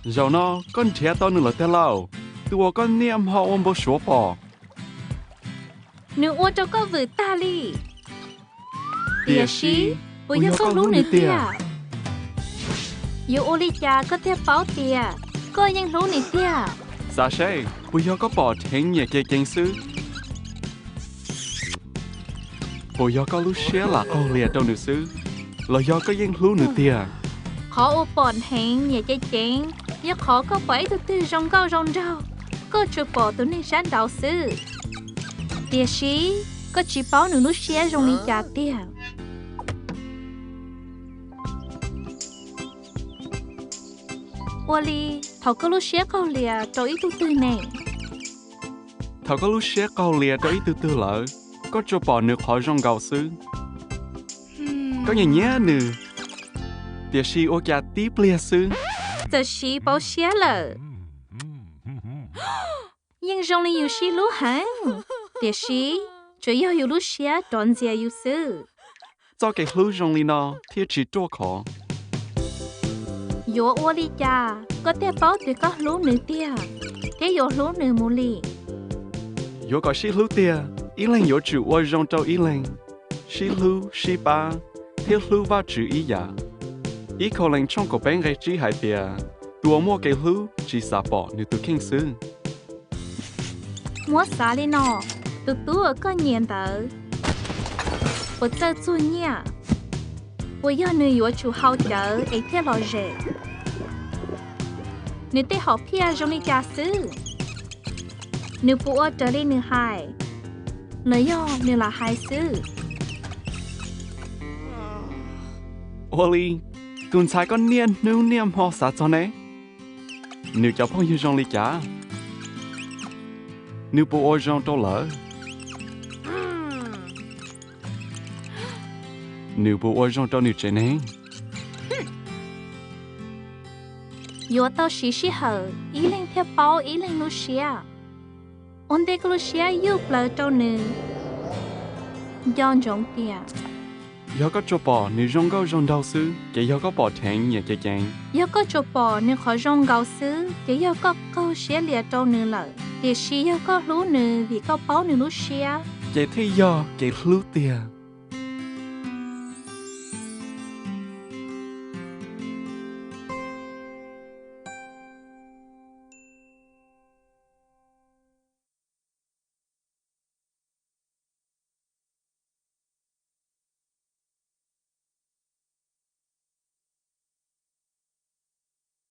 Zaum no koj nrhiav tau nws lawm tiag lauj, tus uas koj niaj hmo ua npau suav pom. Nws ua rau koj vwm tag li. Tiam sis, puas yog koj hlub nws tiag? Yuav ua li cas koj thiaj paub tias koj yeej hlub nws tiag? Xav seb puas yog koj pom dheev nyiam cev ceev xwb? Puas yog koj lub siab lam qaug lias rau nws xwb, los yog koj yeej hlub nws tiag? Qhov uas pom dheev nyiam cev ceev yog qhov koj pom ib tug twg zoo nkauj zoo nraug, koj tsuas pom tus neeg sab nraud xwb. Tiam sis, koj tsis paub nws lub siab zoo li cas tiag. Ua li, thaum koj lub siab qaug lias rau ib tug twg ne? Thaum koj lub siab qaug lias rau ib tug twg lawm, koj tsuas pom nws qhov zoo nkaus xwb. Koj nyiam nyiam nws, tiam sis ua cas tib pliag xwb, txawm siv pauv siab lawm. Yeej zoo li yus sib hlub heev, tiam sis tsuas yog yus lub siab rov ntxias yus xwb. Txoj kev hlub zoo li no thiaj tsis ruaj khov. Yuav ua li cas koj thiaj paub tias koj hlub nws tiag, thiab yuav hlub nws mus li? Yuav kom sib hlub tiag, ib leeg yuav tsum ua zoo rau ib leeg, sib hlub sib pab, thiab hlub Vajtswv ib yam. Ib Kaulees tshooj kaum peb nqe tsib hais tias, tus uas muaj kev hlub tsis xav pom nws tus kheej xwb. Muab xav li no, tus tub uas koj nyiam ntawd puas txawj txuag nyiaj? Puas yog nws yuav tsum haus cawv es thiaj lom zem? Nws tej hom phiaj zoo li cas xwb? Nws puas ua raws li nws hais, los yog nws lam hais xwb? Ua li, tus ntxhais koj niaj hnub niaj hmo xav txog ne, nws cov phooj ywg zoo li cas? Nws puas ua zoo rau lawv? Nws puas ua zoo rau nws tsev neeg? Yuav tau siv sij hawm ib leeg thiaj paub ib leeg lub siab. Ua ntej koj lub siab yuj plaws rau nws, nco ntsoov tias, yog koj tsuas pom nws zoo nkauj zoo nraug xwb, ces yog koj pom dheev nyiam cev ceev. Yog koj tsuas pom nws qhov zoo nkaus xwb, ces yog koj qaug siab lias rau nws lawm. Tiam sis yog koj hlub nws vim koj paub nws lub siab, ces thiaj yog kev hlub tiag.